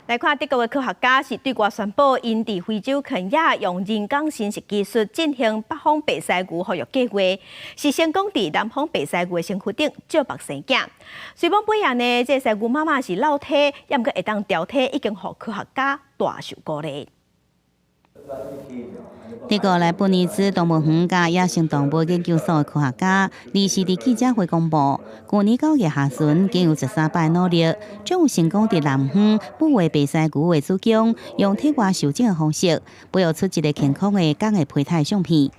來看德國的科學家是對外宣布，𪜶佇非洲肯亞用人工生殖技術進行北方白犀牛復育計劃，是成功佇南方白犀牛的身軀頂借腹生囝。雖罔尾仔呢，這個犀牛媽媽是落胎，猶毋過會當調胎，已經予科學家大受鼓勵。德國萊布尼茲動物園佮野生動物研究所的科學家，二四佇記者會公布，舊年9月下旬，經由13擺努力，終於成功佇南方母的白犀牛的子宮，用體外受精的方式，培育出一个健康的公的胚胎相片。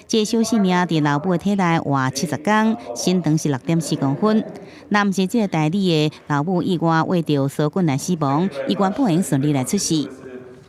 這個小生命佇老母的體內活70工，身長是6.4公分。若毋是這個代理的老母意外秽著梭菌來死亡，伊原本會用順利來出世。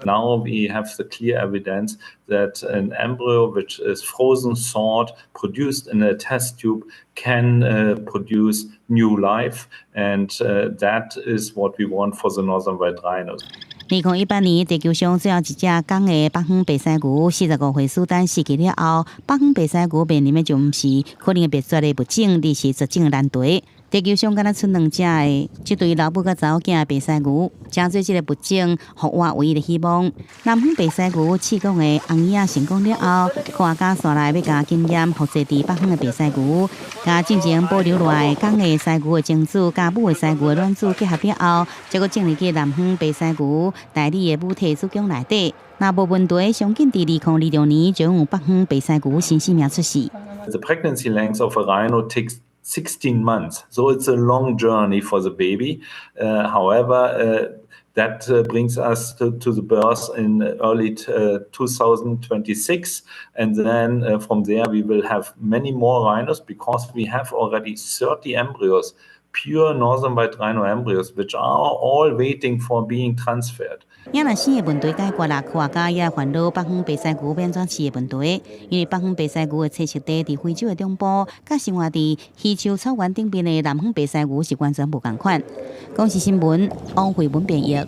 Now we have the clear evidence that an embryo which is frozen thawed, produced in a test tube, can produce new life, and that is what we want for the northern white rhinos. 2018年，地球上最後一隻公的北方白犀牛45歲蘇丹死去了後，北方白犀牛面臨的就毋是可能會滅絕的物種，而是絕種的難題。地球上敢若賰兩隻的這對老母佮查某囝的白犀牛，成做這个物種復活唯一的希望。南方白犀牛試管的紅嬰仔成功了後，科學家紲來欲共經驗複製佇北方的白犀牛，共進前保留落來公的犀牛的精子，佮母的犀牛的卵子結合了後，才閣種入去南方白犀牛代理的母體子宮內底。若無問題，上緊佇2026年就有北方白犀牛新生命出世。 The pregnancy length of a rhino takes 16 months, so it's a long journey for the baby. However, that brings us to the birth in early 2026, and then from there we will have many more rhinos because we have already 30 embryos, pure northern white rhino embryos, which are all waiting for being transferred. 嬰仔生的問題解決啦，科學家也煩惱北方白犀牛欲按怎飼的問題。因為北方白犀牛的棲息地佇非洲的中部，佮生活佇非洲草原頂面的南方白犀牛是完全無仝款。公視新聞，王慧文編譯。